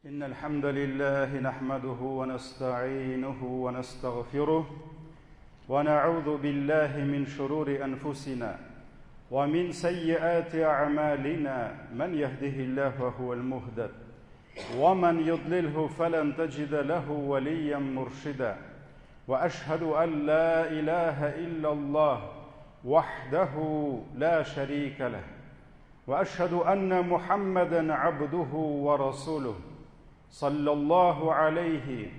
إن الحمد لله نحمده ونستعينه ونستغفره ونعوذ بالله من شرور أنفسنا ومن سيئات أعمالنا من يهده الله فهو المهتد ومن يضلله فلن تجد له وليا مرشدا وأشهد أن لا إله إلا الله وحده لا شريك له واشهد ان محمدا عبده ورسوله صلى الله عليه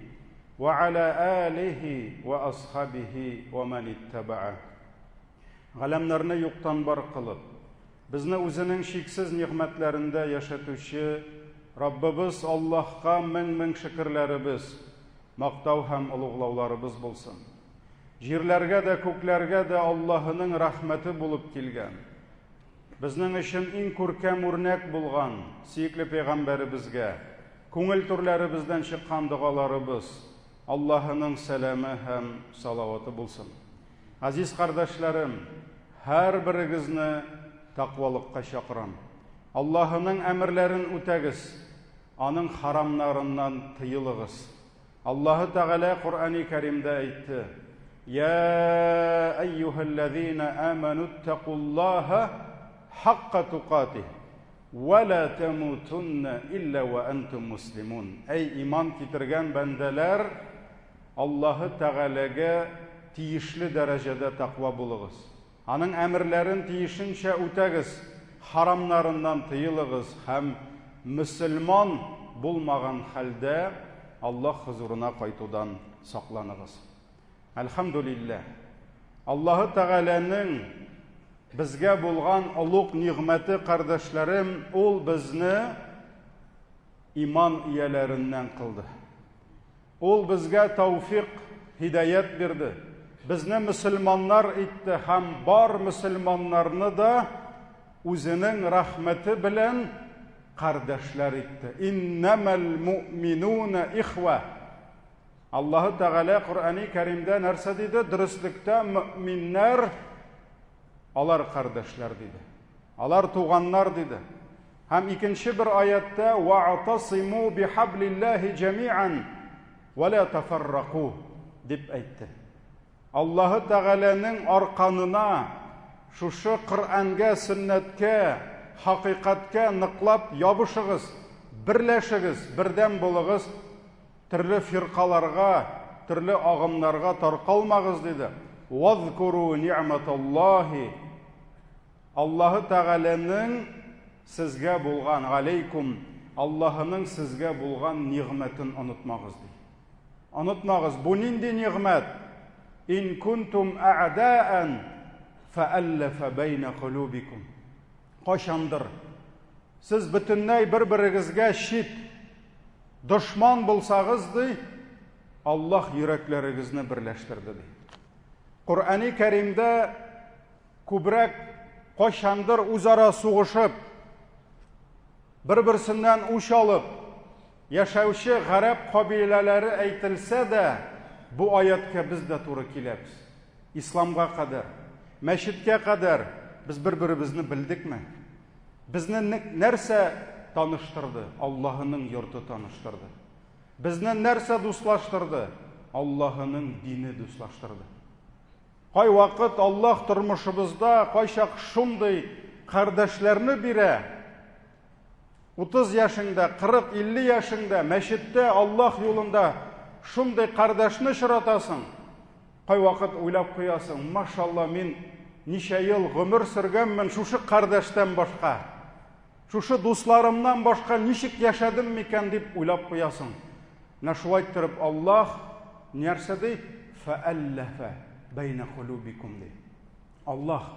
وعلى اله واصحابه ومن اتبعه Галәмнәрне юктан бар кылып, безне үзенең чиксез нигъмәтләрендә яшәтүче Раббыбыз Аллаһка мең-мең шөкерләребез, мактау һәм олуглауларыбыз булсын. Җирләргә дә, күкләргә дә Аллаһының рәхмәте булып килгән, Безнең өчен иң күркәм үрнәк булган сөекле пәйгамбәребезгә күңел түрләребездән чыккан догаларыбыз, Аллаһының сәламе һәм салаваты булсын. Газиз кардәшләрем, һәрберегезне тәкъвалыкка чакырам. Аллаһының әмерләрен үтәгез, аның харамнарыннан тыелыгыз. Аллаһы Тәгалә Коръәни Кәримдә әйтте: "Я әйюһәлләзина амануттакуллаһа хакка тукатих ва ла тамутунна илля ва антум муслимун." Әй иман китергән бәндәләр, Аллаһы Тәгаләгә тиешле дәрәҗәдә тәкъва булыгыз. Аның әмерләрен тиешенчә үтәгез, харамнарыннан тыелыгыз һәм мөселман булмаган хәлдә Аллаһ хозурына кайтудан сакланыгыз. Әлхәмдүлилләһ. Аллаһы Тәгаләнең безгә булган олуг нигъмәте, кардәшләрем, ул безне иман ияләреннән кылды. Ул безгә тәүфик, һидаять бирде. Безне мөселманнар итте һәм бар мөселманнарны да үзенең рәхмәте белән кардәшләр итте. Иннәмәл муъминуна ихва. Аллаһы Тәгалә Коръәни Кәримдә нәрсә диде? Дөреслектә мөэминнәр алар кардәшләр диде. Алар туганнар диде. Һәм икенче бер аятта ва'тасиму бихаблиллаһи җәми'ан ва ла тафарраку дип әйтте. Аллаһы Тәгаләнең арканына, шушы Коръәнгә, сөннәткә, хакыйкатькә ныклап ябышыгыз, берләшегез, бердәм булыгыз, төрле фиркаларга, төрле агымнарга таркалмагыз диде. Вазкуру ни'маталлаһи Аллаһы Тәгаләнең сезгә булган, галәйкум, Аллаһының сезгә булган нигъмәтен онытмагыз, ди. Онытмагыз, бу нинди нигъмәт? Ин кунтум әгъдаан фәәлләфә бәйнә кулубикум. Кайчандыр сез бөтенләй бер-берегезгә чит, дошман булсагыз, ди, Аллаһ йөрәкләрегезне берләштерде, ди. Коръәни Кәримдә Күбрәк кайчандыр үзара сугышып, бер-берсеннән үч алып яшәүче гарәп кабиләләре әйтелсә дә, бу аятькә без дә туры киләбез. Исламга кадәр, мәчеткә кадәр без бер-беребезне белдекме? Безне нәрсә таныштырды? Аллаһының йорты таныштырды. Безне нәрсә дуслаштырды? Аллаһының дине дуслаштырды. Кайвакыт Аллаһ тормышыбызда кайчак шундый кардәшләрне бирә, 30 яшеңдә, 40, 50 яшеңдә мәчеттә Аллаһ юлында шундый кардәшне очратасың. Кайвакыт уйлап куясың, машалла, мин ничә ел гомер сөргәнмен шушы кардәштән башка. Шушы дусларымнан башка ничек яшәдем микән дип уйлап куясың. Менә шулай иттереп Аллаһ нәрсә ди? Фәәлләфә бәйнә кулубикум ди. Аллаһ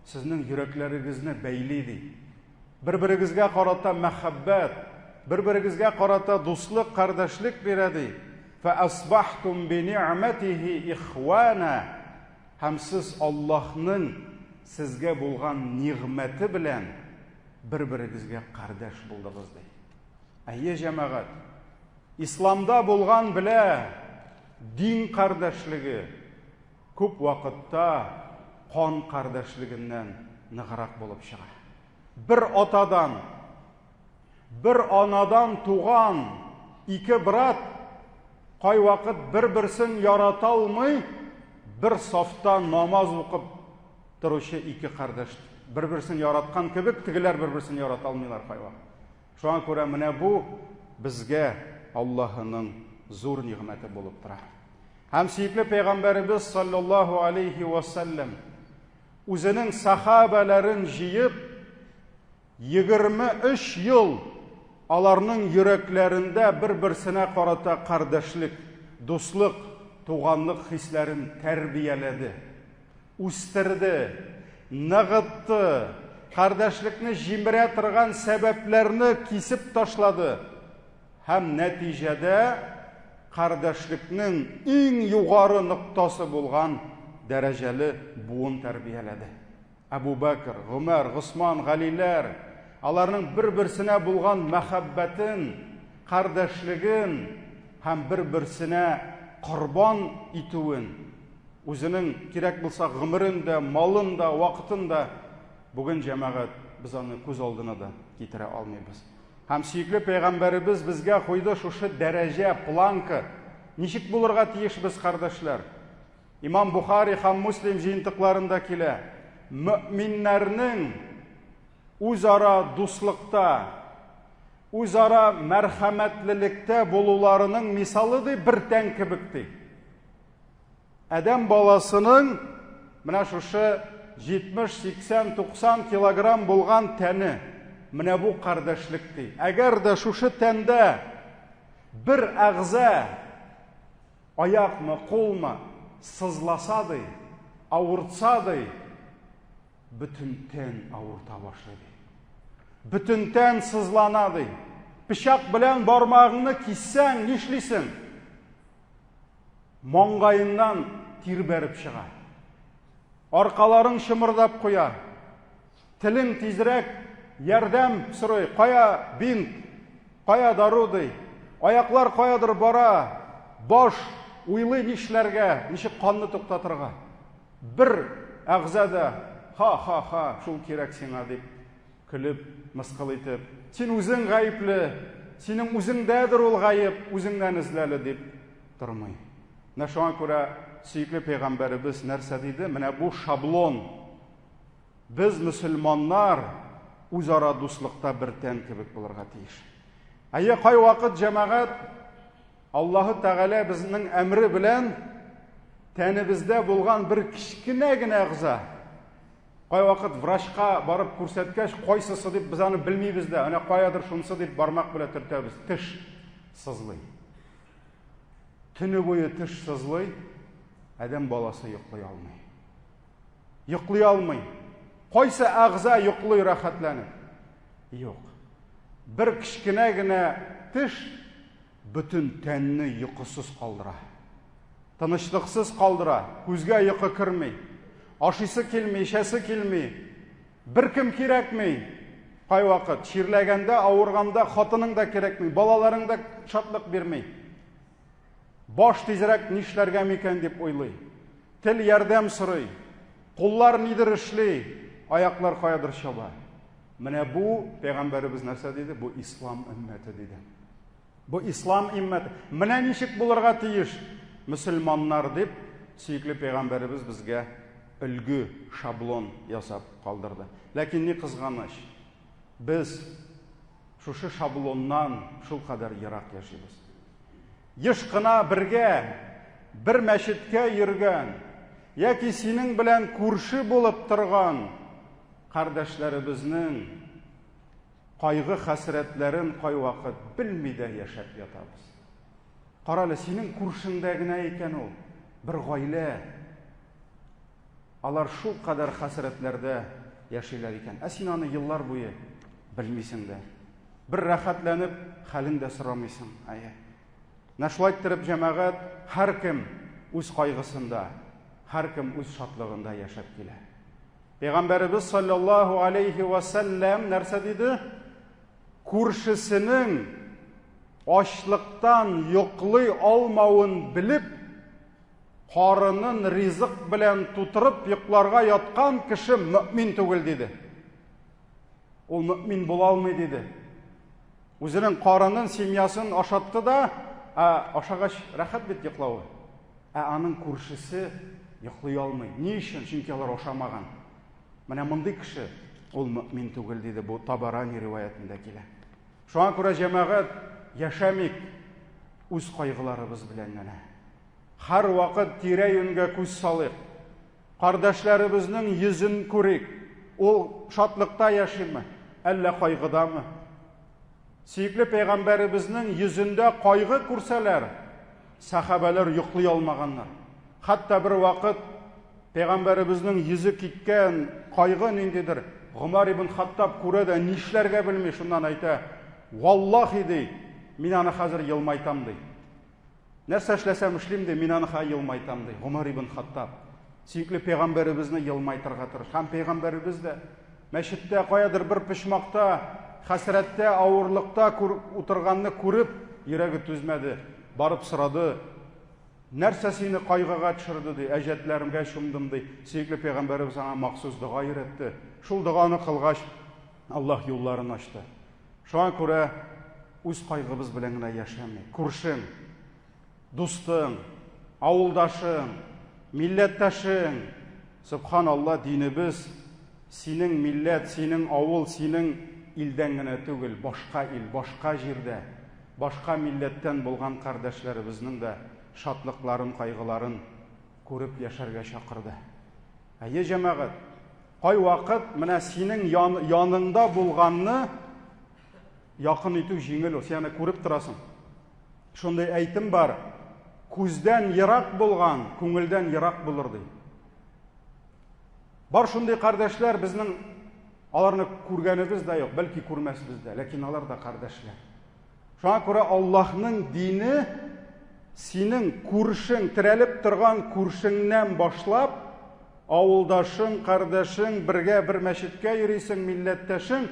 сезнең йөрәкләрегезне бәйли ди. Бер-берегезгә карата мәхәббәт, бер-берегезгә карата дуслык, кардәшлек бирә ди. Фәасбахтум би ни'мәтихи ихвана. Һәм сез Аллаһның сезгә булган нигъмәте белән бер-берегезгә кардәш булдыгыз, ди. Әйе, җәмәгать, исламда булган белә дин кардәшлеге күп вакытта кан кардәшлегеннән ныграк булып чыга. Бер атадан, бер анадан туган. Ике брат кайвакыт бер-берсен ярата алмый, бер сафта намаз укып торучы ике кардәш. Бер-берсен яраткан кебек, тегеләр бер-берсен ярата алмыйлар кайвакыт. Шуңа күрә менә бу безгә Аллаһының зур нигъмәте булып тора. Һәм сөекле пәйгамбәребез саллаллаһу алейхи ва саллям үзенең сахабәләрен җыеп 23 ел аларның йөрәкләрендә бер-берсенә карата кардәшлек, дуслык, туганлык хисләрен тәрбияләде. Үстерде, ныгытты, кардәшлекне җимерә торган сәбәпләрне кисеп ташлады һәм нәтиҗәдә кардәшлекнең иң югары ноктасы булган дәрәҗәле буын тәрбияләде. Әбу Бәкер, Гомәр, Госман, Галиләр, аларның бер-берсенә булган мәхәббәтен, кардәшлеген һәм бер-берсенә корбан итүен, үзенең кирәк булса гомерен дә, малын да, вакытын да бүген җәмәгать без аны күз алдына да китерә алмыйбыз. Һәм сөекле пәйгамбәребез безгә куйды шушы дәрәҗә, планка. Ничек булырга тиеш без, кардәшләр? Имам Бухари һәм Муслим җыентыкларында килә. Мөэминнәрнең үзара дуслыкта, үзара мәрхәмәтлелектә булуларының мисалы ди бер тән кебек ди. Адәм баласының менә шушы 70, 80, 90 килограмм булган тәне, менә бу кардәшлек ди. Әгәр дә шушы тәндә бер әгъза аякмы, кулмы сызласа ди, авыртса ди, бөтен тән авырта башлый ди. Бөтен тән сызлана ди. Пычак белән бармагыңны киссәң, нишлисең? Маңгаеннан тир бәреп чыга. Аркаларың чымырдап куя. Телең тизрәк ярдәм сорый. Кая бинт? Кая дару ди? Аяклар каядыр бара. Баш уйлый нишләргә, ничек канны туктатырга. Бер әгъза да ха-ха-ха, шул кирәк сиңа дип көлеп, мыскыл итеп, син үзең гаепле, синең үзеңдәдер ул гаеп, үзеңнән эзләле дип тормый. Менә шуңа күрә сөекле пәйгамбәребез нәрсә диде? Менә бу шаблон. Без мөселманнар үзара дуслыкта бер тән кебек булырга тиеш. Әйе, кайвакыт җәмәгать Аллаһы Тәгалә безнең әмре белән тәнебездә булган бер кечкенә генә әгъза Кайвакыт врачка барып күрсәткәч, кайсысы дип без аны белмибез дә, әнә каядыр шунысы дип бармак белән төртәбез. Теш сызлый. Төне буе теш сызлый, адәм баласы йоклый алмый. Йоклый алмый. Кайсы әгъза йоклый рәхәтләнеп? Юк. Бер кечкенә генә теш бөтен тәнне йокысыз калдыра. Тынычлыксыз калдыра, күзгә йокы керми. Ашыйсы килми, эчәсе килми. Беркем кирәкми. Кайвакыт чирләгәндә, авырганда хатының да кирәкми, балаларың да шатлык бирми. Баш тизрәк нишләргә микән дип уйлый. Тел ярдәм сорый. Куллар нидер эшли, аяклар каядыр чаба. Менә бу пәйгамбәребез нәрсә диде? Бу ислам өммәте диде. Бу ислам иммәте. Менә ничек булырга тиеш мөселманнар дип сөекле пәйгамбәребез безгә өлге, шаблон ясап калдырды. Ләкин ни кызганыч, без шушы шаблоннан шулкадәр ерак яшибез. Еш кына бергә бер мәчеткә йөргән яки синең белән күрше булып торган кардәшләребезнең Кайгы-хәсрәтләрен кайвакыт белми дә яшәп ятабыз. Карале, синең күршеңдә генә икән ул, бер гаилә. Алар шулкадәр хәсрәтләрдә яшиләр икән. Ә син аны еллар буе белмисең дә. Бер рәхәтләнеп хәлен дә сорамыйсың. Әйе. Менә шулай иттереп, җәмәгать, һәркем үз кайгысында, һәркем үз шатлыгында яшәп килә. Пәйгамбәребез саллаллаһу алейхи ва сәлләм нәрсә диде? Күршесенең ачлыктан йоклый алмавын белеп, карынын ризык белән тутырып йокларга яткан кеше мөмин түгел диде. Ул мөмин була алмый диде. Үзенең карынын, семьясын ашатты да, ә ашагач рәхәт бит йоклавы. Ә аның күршесе йоклый алмый. Ни өчен? Чөнки алар ашамаган. Менә мондый кеше ул мөмин түгел, диде. Бу Табарани риваятендә килә. Шуңа күрә, җәмәгать, яшәмик үз кайгыларыбыз белән генә. Һәрвакыт тирә-юньгә күз салыйк. Кардәшләребезнең йөзен күрик. Ул шатлыкта яшиме, әллә кайгыдамы? Сөекле пәйгамбәребезнең йөзендә кайгы күрсәләр, сәхабәләр йоклый алмаганнар. Хәтта бер вакыт пәйгамбәребезнең йөзе киткән, кайгы ниндидер, Гомәр ибн Хаттаб күрә дә нишләргә белми, шуннан әйтә: "Валлахи, ди, мин аны хәзер елмайтам, ди. Нәрсә эшләсәм эшлим, ди, мин аны хәзер елмайтам, ди." Гомәр ибн Хаттаб сөекле пәйгамбәребезне елмайтырга тырыш. Һәм пәйгамбәребез дә мәчеттә каядыр бер почмакта хәсрәттә, авырлыкта утырганны күреп, йөрәге түзмәде, барып сорады: Нәрсә сине кайгыга төшерде, ди, әҗәтләремгә чумдым, ди. Сөекле пәйгамбәребез аңа махсус дога өйрәтте. Шул доганы кылгач, Аллаһ юлларын ачты. Шуңа күрә үз кайгыбыз белән генә яшәми. Күршең, дустың, авылдашың, милләттәшең, субханалла, динебез синең милләт, синең авыл, синең илдән генә түгел, башка ил, башка җирдә, башка милләттән булган кардәшләребезнең дә шатлыкларын, кайгыларын күреп яшәргә чакырды. Әйе, җәмәгать, кайвакыт менә синең ян, яныңда булганны якын итү җиңел ул, син аны күреп торасың. Шундый әйтем бар, күздән ерак булган, күңелдән ерак булыр ди. Бар шундый кардәшләр безнең аларны күргәнебез дә юк, бәлки күрмәсбез дә, ләкин алар да кардәшләр. Шуңа күрә Аллаһның дине синең күршең, терәлеп торган күршеңнән башлап, авылдашың, кардәшең, бергә бер мәчеткә йөрисең, милләттәшең,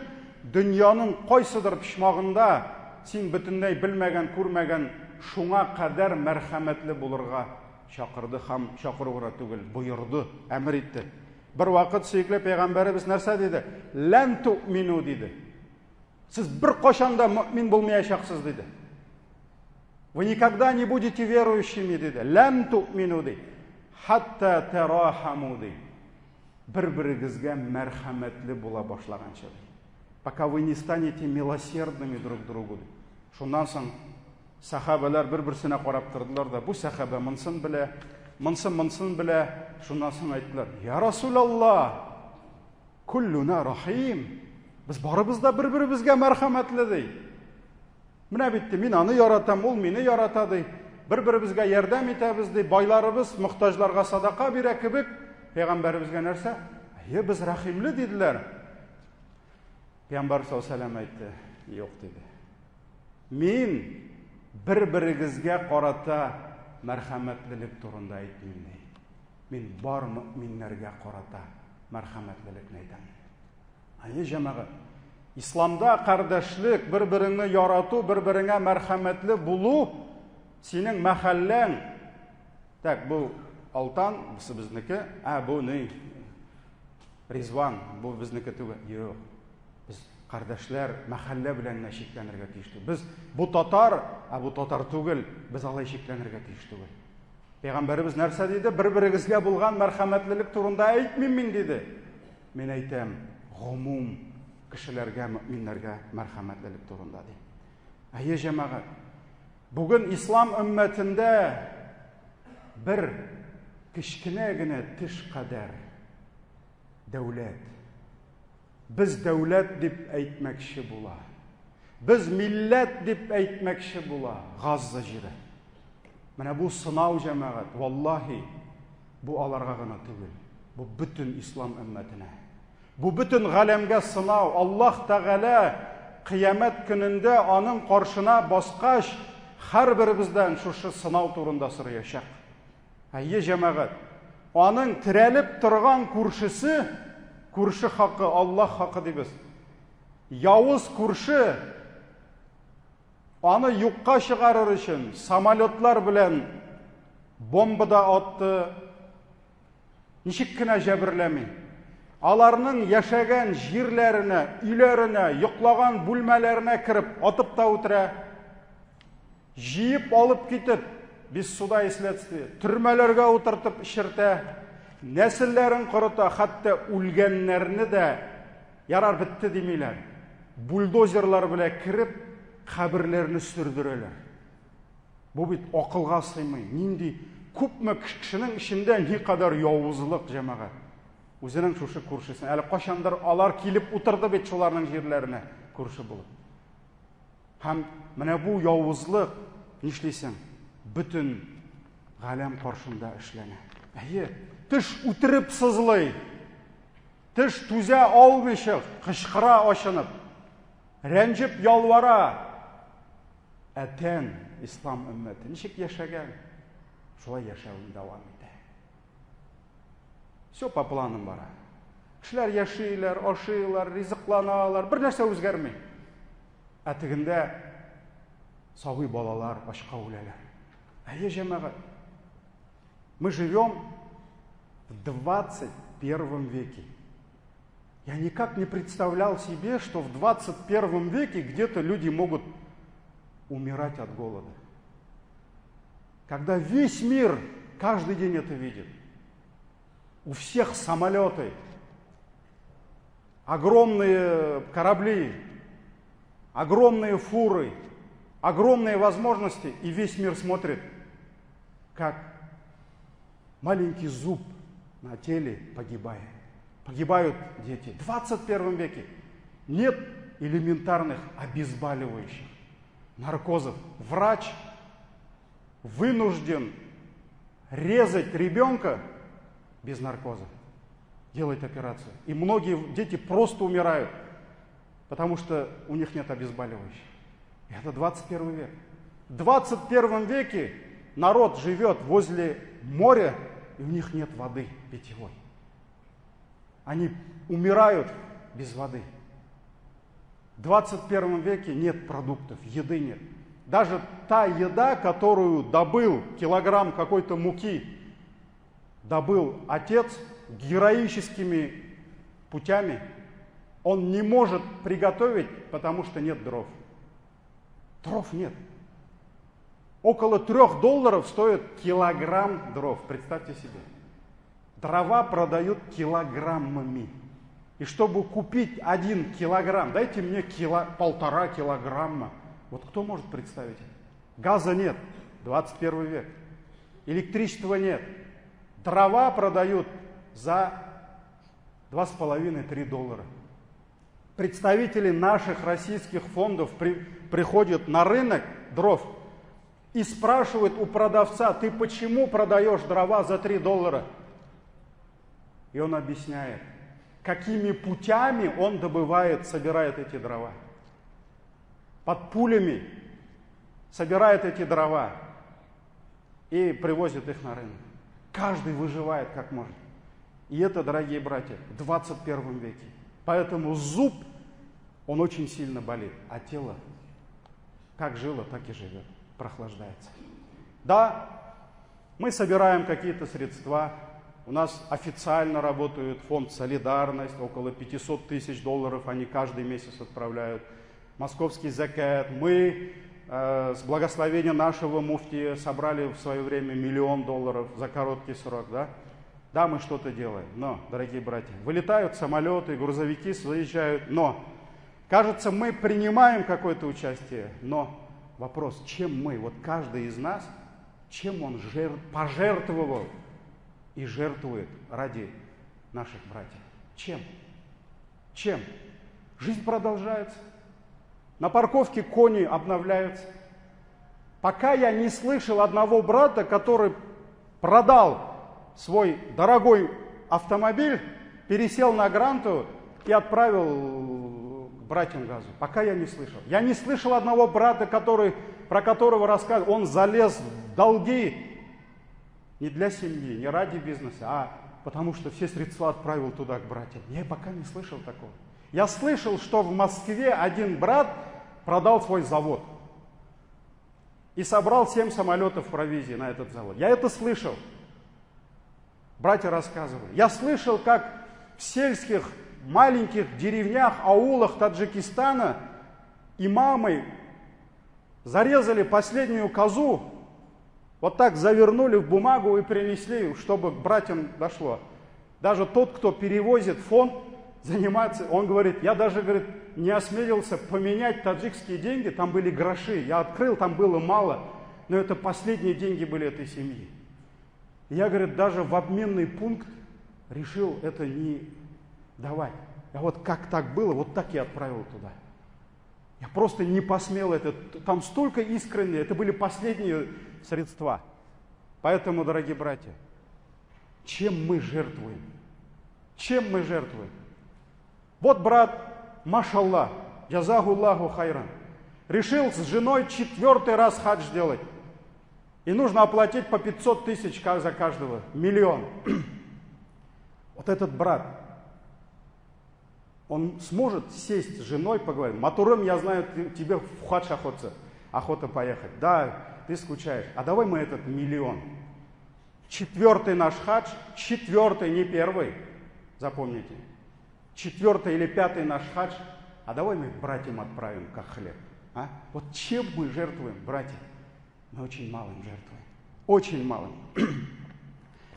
дөньяның кайсыдыр почмагында син бөтенләй белмәгән, күрмәгән шуңа кадәр мәрхәмәтле булырга чакырды һәм чакыру гына түгел, боерды, әмер итте. Бер вакыт сөекле пәйгамбәребез нәрсә диде? Лән ту'мину диде. Сез бер кашан да мөмин булмаячаксыз диде. Вы никогда не будете верующими диде. Лән ту'мину ди. Хатта тарахаму ди. Бер-берегезгә мәрхәмәтле була башлаганча ди. Пока вы не станете милосердными друг другу ди. Шуннан соң сәхабәләр бер-берсенә карап тордылар да, бу сәхабә монсын белә, монсы монсын белә. Шуннан соң әйттеләр: "Я Расулаллаһ, куллуна рахим. Без барыбыз да бер-беребезгә мәрхәмәтле ди. Менә бит мин аны яратам, ул мине ярата ди. Бер-беребезгә ярдәм итәбез ди. Байларыбыз мохтаҗларга садака бирә кебек. Пәйгамбәребезгә нәрсә? Әйе, без рәхимле диделәр. Пәйгамбәр саллаллаһу алейһи әйтте, юк диде. Мин бер-берегезгә карата мәрхәмәтлелек турында әйтмим ди. Мин бар мөэминнәргә карата мәрхәмәтлелекне әйтәм. Әйе, җәмәгать. Исламда кардәшлек, бер-береңне ярату, бер-береңә мәрхәмәтле булу синең мәхәлләң. Так, бу Алтан, бусы безнеке, ә бу ни? Ризван, бу безнеке түгел. Юк. Без кардәшләр, мәхәллә белән генә чикләнергә тиеш түгел. Без бу татар, ә бу татар түгел, без алай чикләнергә тиеш түгел. Пәйгамбәребез нәрсә диде? Бер-берегезгә булган мәрхәмәтлелек турында әйтмим мин диде. Мин әйтәм, гомум кешеләргә, мөминнәргә мәрхәмәтлелек турында ди. Әйе, җәмәгать. Бүген ислам өммәтендә бер кечкенә генә теш кадәр дәүләт Без дәүләт дип әйтмәкче була. Без милләт дип әйтмәкче була Газза җире. Менә бу сынау җәмәгать, валлаһи, бу аларга гына түгел, бу бөтен ислам өммәтенә. Бу бөтен галәмгә сынау. Аллаһ Тәгалә кыямәт көнендә аның каршына баскач, һәрберебездән шушы сынау турында сораячак. Әйе, җәмәгать, аның терәлеп торган күршесе, күрше хакы, Аллаһ хакы дибез. Явыз күрше аны юкка чыгарыр өчен самолетлар белән бомба да атты, ничек кенә җәберләми. Аларның яшәгән җирләренә, өйләренә, йоклаган бүлмәләренә кереп атып та үтерә. Җыеп алып китеп, без суда и следствия, төрмәләргә утыртып эчертә, нәселләрен корыта, хәтта үлгәннәрне дә ярар бетте димиләр. Бульдозерлар белән кереп, каберләрне сөрдерәләр. Бу бит акылга сыймый. Нинди күпме кешенең эчендә никадәр явызлык, җәмәгать. Үзенең шушы күршесен. Әле кайчандыр алар килеп утырды бит шуларның җирләренә күрше булып. Һәм менә бу явызлык нишлисең? Бөтен галәм каршында эшләнә. Әйе, теш үтереп сызлый. Теш түзә алмыйча кычкыра ачынып. Рәнҗеп ялвара. Ә тән ислам өммәте ничек яшәгән, шулай яшәвен дәвам итә. Все по планам бара. Кешеләр яшиләр, ашыйлар, ризыкланалар, бер нәрсә үзгәрми. Ә тегендә сабый балалар ачка үләләр. Әйе, җәмәгать. Мы живем в 21 веке. Я никак не представлял себе, что в 21 веке где-то люди могут умирать от голода. Когда весь мир каждый день это видит. У всех самолеты, огромные корабли, огромные фуры, огромные возможности, и весь мир смотрит, как маленький зуб на теле погибает. Погибают дети. В 21 веке нет элементарных обезболивающих, наркозов. Врач вынужден резать ребенка без наркоза, делать операцию. И многие дети просто умирают, потому что у них нет обезболивающих. Это 21 век. В 21 веке народ живет возле моря, и у них нет воды питьевой. Они умирают без воды. В 21 веке нет продуктов, еды нет. Даже та еда, которую добыл килограмм какой-то муки, добыл отец героическими путями, он не может приготовить, потому что нет дров. Дров нет. Около $3 стоит килограмм дров, представьте себе. Дрова продают килограммами. И чтобы купить 1 килограмм, дайте мне 1,5 килограмма. Вот кто может представить? Газа нет, 21 век. Электричества нет. Дрова продают за $2,5-3. Представители наших российских фондов приходят на рынок дров и спрашивают у продавца: ты почему продаешь дрова за $3? И он объясняет, какими путями он добывает, собирает эти дрова. Под пулями собирает эти дрова и привозит их на рынок. Каждый выживает как может. И это, дорогие братья, в 21 веке. Поэтому зуб, он очень сильно болит, а тело как жило, так и живет, прохлаждается. Да, мы собираем какие-то средства. У нас официально работает фонд «Солидарность», около $500 тысяч они каждый месяц отправляют. Московский закят. Мы с благословения нашего муфтия собрали в свое время $1 миллион за короткий срок. Да? Да, мы что-то делаем, но, дорогие братья, вылетают самолеты, грузовики заезжают, но, кажется, мы принимаем какое-то участие, но вопрос, чем мы, вот каждый из нас, чем он пожертвовал и жертвует ради наших братьев? Чем? Чем? Жизнь продолжается. На парковке кони обновляются. Пока я не слышал одного брата, который продал свой дорогой автомобиль, пересел на гранту и отправил братьям газу. Пока я не слышал. Я не слышал одного брата, про которого рассказывал, он залез в долги не для семьи, не ради бизнеса, а потому что все средства отправил туда к братьям. Я пока не слышал такого. Я слышал, что в Москве один брат продал свой завод и собрал 7 самолетов провизии на этот завод. Я это слышал. Братья рассказывали. Я слышал, как в В сельских маленьких деревнях, аулах Таджикистана имамы зарезали последнюю козу, вот так завернули в бумагу и принесли, чтобы к братьям дошло. Даже тот, кто перевозит фонд, занимается, он говорит, я даже, говорит, не осмелился поменять таджикские деньги, там были гроши, я открыл, там было мало, но это последние деньги были этой семьи. Я, говорит, даже в обменный пункт решил это не давать. А вот как так было, вот так я отправил туда. Я просто не посмел это, там столько искренне, это были последние средства. Поэтому, дорогие братья, чем мы жертвуем? Чем мы жертвуем? Вот брат, машаллах, джазахуллаху хайран, решил с женой 4-й раз хадж делать. И нужно оплатить по 500 тысяч за каждого, миллион. Вот этот брат, он сможет сесть с женой, поговорить. Матурым, я знаю, тебе в хадж охота поехать. Да, ты скучаешь. А давай мы этот миллион. 4-й наш хадж, 4-й, не первый, запомните. 4-й или 5-й наш хадж, а давай мы братьям отправим, как хлеб. А? Вот чем мы жертвуем, братья? Мы очень малым жертвуем. Очень малым.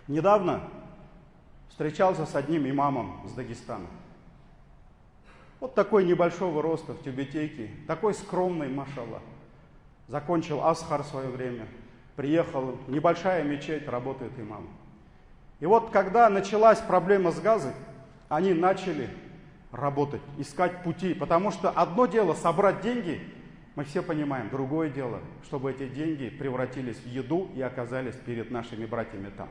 Недавно встречался с одним имамом с Дагестана. Вот такой небольшого роста в тюбетейке, такой скромный, машаллах. Закончил Асхар в свое время, приехал, небольшая мечеть, работает имамом. И вот когда началась проблема с Газой, они начали работать, искать пути, потому что одно дело собрать деньги, мы все понимаем, другое дело, чтобы эти деньги превратились в еду и оказались перед нашими братьями там.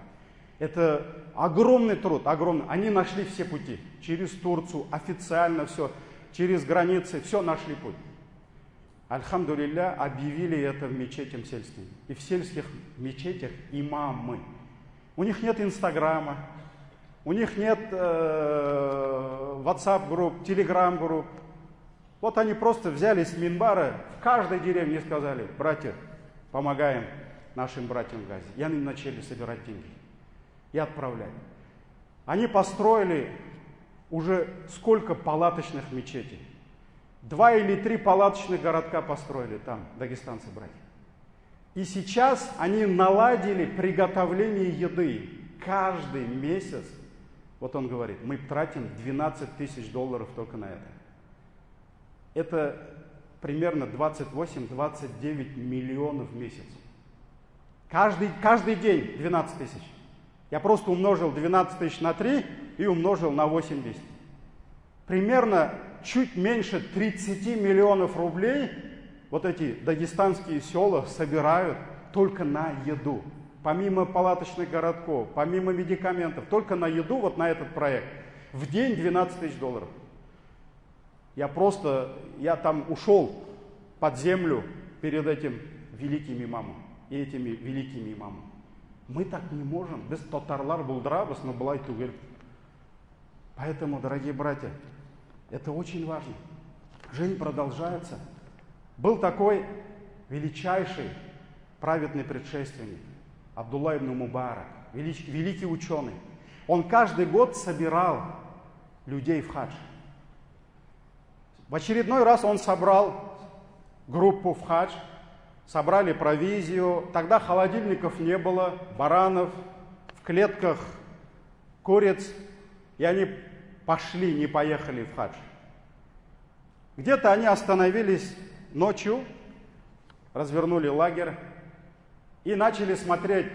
Это огромный труд, огромный. Они нашли все пути, через Турцию, официально все, через границы, все нашли путь. Альхамдулилля, объявили это в мечетях сельских. И в сельских мечетях имамы. У них нет Инстаграма, у них нет WhatsApp-групп, Telegram-групп. Вот они просто взяли с минбара в каждой деревне и сказали: братья, помогаем нашим братьям в Газе. И они начали собирать деньги и отправлять. Они построили уже сколько палаточных мечетей. 2 или 3 палаточных городка построили там, дагестанцы, братья. И сейчас они наладили приготовление еды. Каждый месяц, вот он говорит, мы тратим 12 тысяч долларов только на это. Это примерно 28-29 миллионов в месяц. Каждый день 12 тысяч. Я просто умножил 12 тысяч на 3 и умножил на 80. Примерно чуть меньше 30 миллионов рублей вот эти дагестанские села собирают только на еду. Помимо палаточных городков, помимо медикаментов, только на еду, вот на этот проект. В день 12 тысяч долларов. Я там ушел под землю перед этим великим имамом и этими великими имамами. Мы так не можем. Без татарлар булдырабыз, но былай түгел. Поэтому, дорогие братья, это очень важно. Жизнь продолжается. Был такой величайший праведный предшественник Абдулла ибн Мубарак, великий ученый. Он каждый год собирал людей в хадж. В очередной раз он собрал группу в хадж, собрали провизию. Тогда холодильников не было, баранов, в клетках куриц. И они пошли, не поехали в хадж. Где-то они остановились ночью, развернули лагерь и начали смотреть,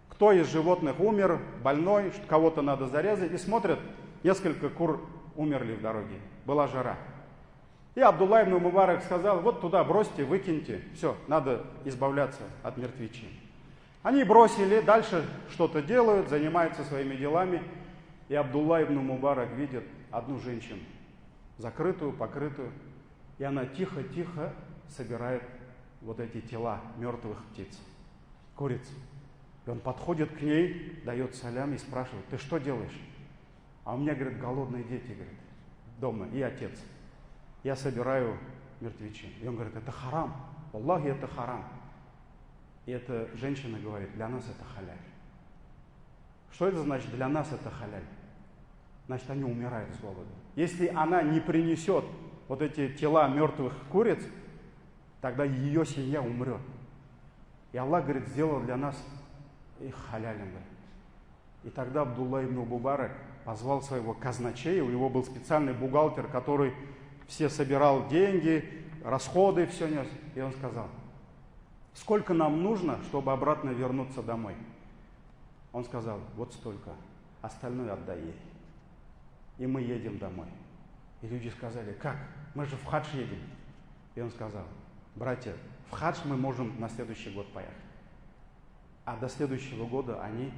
кто из животных умер, больной, кого-то надо зарезать. И смотрят, несколько кур умерли в дороге, была жара. И Абдулла ибн Мубарак сказал: вот туда бросьте, выкиньте, все, надо избавляться от мертвечины. Они бросили, дальше что-то делают, занимаются своими делами. И Абдулла ибн Мубарак видит одну женщину, закрытую, покрытую, и она тихо-тихо собирает вот эти тела мертвых птиц, куриц. И он подходит к ней, дает салям и спрашивает: ты что делаешь? А у меня, говорит, голодные дети, говорит, дома и отец. Я собираю мертвечину. И он говорит: это харам, валлахи, это харам. И эта женщина говорит: для нас это халяль. Что это значит, для нас это халяль? Значит, они умирают с голоду. Если она не принесет вот эти тела мертвых куриц, тогда ее семья умрет. И Аллах, говорит, сделал для нас их халялем. Говорит. И тогда Абдулла ибн Мубарак позвал своего казначея, у него был специальный бухгалтер, который все собирал деньги, расходы, все нес. И он сказал, сколько нам нужно, чтобы обратно вернуться домой? Он сказал, вот столько, остальное отдай ей. И мы едем домой. И люди сказали, как? Мы же в хадж едем. И он сказал, братья, в хадж мы можем на следующий год поехать. А до следующего года они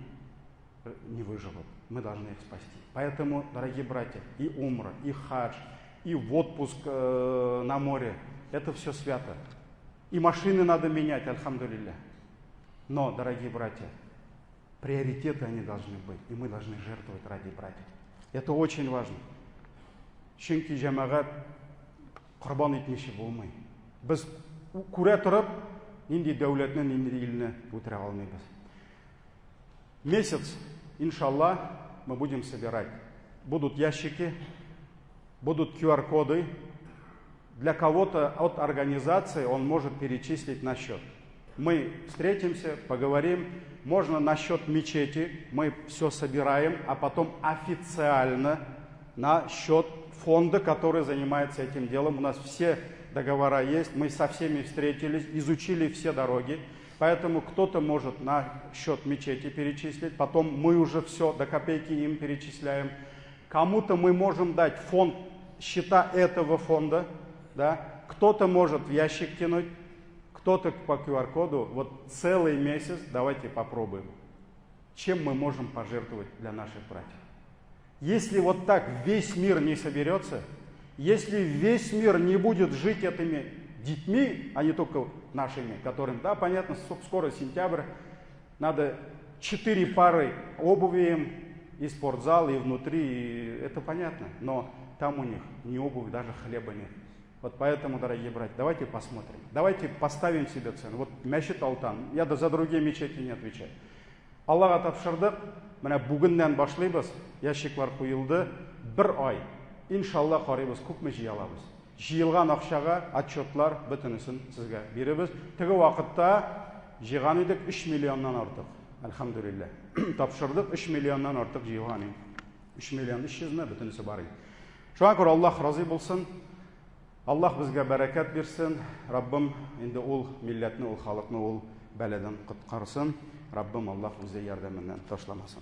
не выживут. Мы должны их спасти. Поэтому, дорогие братья, и умра, и хадж, и в отпуск на море, это все свято. И машины надо менять, альхамдулилля. Но, дорогие братья, приоритеты они должны быть, и мы должны жертвовать ради братьев. Это очень важно. Чөнки җәмәгать корбан итмичә булмый. Без күрә торып, нинди дәүләтне, нинди илне үтерә алмыйбыз. Месяц, иншалла, мы будем собирать. Будут ящики, будут QR-коды. Для кого-то от организации он может перечислить на счет. Мы встретимся, поговорим. Можно на счет мечети, мы все собираем, а потом официально на счет фонда, который занимается этим делом. У нас все договора есть, мы со всеми встретились, изучили все дороги. Поэтому кто-то может на счет мечети перечислить, потом мы уже все до копейки им перечисляем. Кому-то мы можем дать фонд, счета этого фонда, да? Кто-то может в ящик кинуть, кто-то по QR-коду. Вот целый месяц давайте попробуем, чем мы можем пожертвовать для наших братьев. Если вот так весь мир не соберется, если весь мир не будет жить этими детьми, а не только нашими, которым, да, понятно, скоро сентябрь, надо 4 пары обуви им, и спортзал, и внутри, и это понятно, но там у них ни обуви, даже хлеба нет. Вот поэтому, дорогие братья, давайте посмотрим, давайте поставим себе цену. Вот мәчет Алтан, я за другие мечети не отвечаю. Аллага тапшырдык, менә бүгеннән башлыйбыз, ящиклар куелды, бер ай, иншалла карыйбыз, күпме җыя алабыз. Җыелган акчага отчетлар бөтенесен сезгә бирәбез. Теге вакытта җыйган идек 3 миллионнан артык. Әлхәмдүлилләһ. Тапшырдык 3 миллионнан артык җыелган иде. 3 миллион 300 мең бөтенесе бар иде. Шуңа күрә Аллаһ разый булсын. Аллаһ безгә бәрәкәт бирсен. Раббым инде ул милләтне, ул халыкны ул бәладән коткарсын. Раббым Аллаһ үзе ярдәменнән ташламасын.